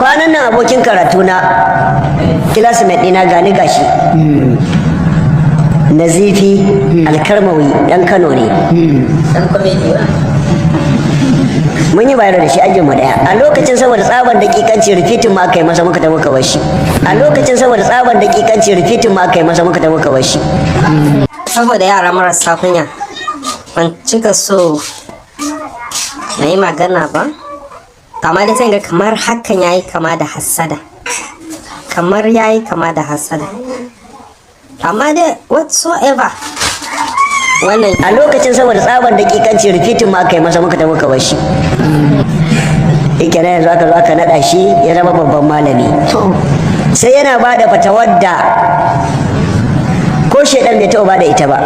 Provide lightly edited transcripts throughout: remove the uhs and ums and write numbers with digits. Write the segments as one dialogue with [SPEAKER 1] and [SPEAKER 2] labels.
[SPEAKER 1] Kwanan nan abokin karatu na, classmate ɗina, gani gashi, Nazifi Alkarmawi, ɗan Kano ne.
[SPEAKER 2] Dan comedy ba.
[SPEAKER 1] Mun yi bayar da shi, ajin mu daya a lokacin. Saboda tsaban dakikanci, repeating ma aka yi masa, muka tafi muka bar shi. A lokacin, saboda tsaban dakikanci, repeating ma aka yi masa, muka tafi muka bar shi.
[SPEAKER 2] Saboda yara marasa kunya, ban cika so na yi magana ba, amma dai sai ga kamar hakan yayi kama da hassada, kamar yayi kama da hassada, amma dai whatsoever, wannan.
[SPEAKER 1] A lokacin, saboda tsaban dakikanci, repeating ma aka yi masa, muka tafi muka bar shi. Yake na yanzu aka zo aka naɗa shi ya zama babban malami, sai yana ba da fatawar da ko shaidan bai taɓa ba da ita ba,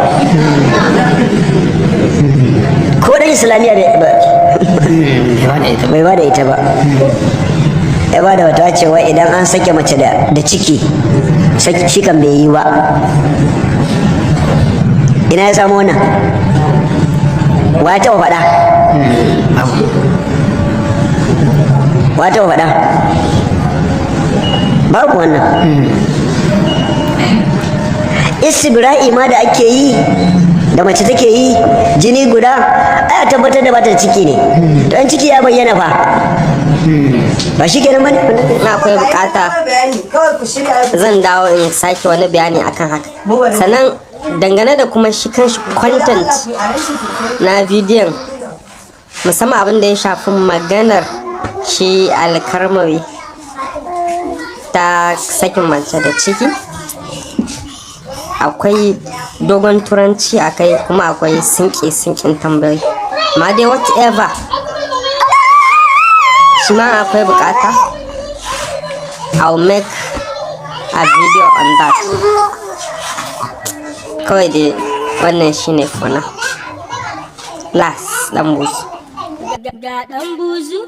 [SPEAKER 1] ko dan Islamiyya bai ba da ita ba. Ya ba da wata cewa idan an sake mace da ciki, shi kan bai yi ba. Ina ya samu wannan? Wa ya taɓa faɗa? Wa ya taɓa faɗa? Babu. Wannan istibra'i ma da ake yi, da mace take yi jini guda, ai a tabbatar da bata da ciki ne. To an ciki ya bayyana fa, ba shi kenan bane?
[SPEAKER 2] Na akwai bukata, zan dawo in sake wani bayani akan haka. Sannan dangane da kuma shi kanshi content na bidiyon, musamman abin da ya shafi maganar shi Alkarmawi ta sakin mace da ciki, akwai dogon turanci a kai, kuma akwai sinƙe-sinƙin tambayoyi. Amma dai whatever, shi ma akwai bukata, I'll make a video on that. Kawai dai wannan shine for now. Last, Dan Buzu.
[SPEAKER 3] Ga Dan Buzu.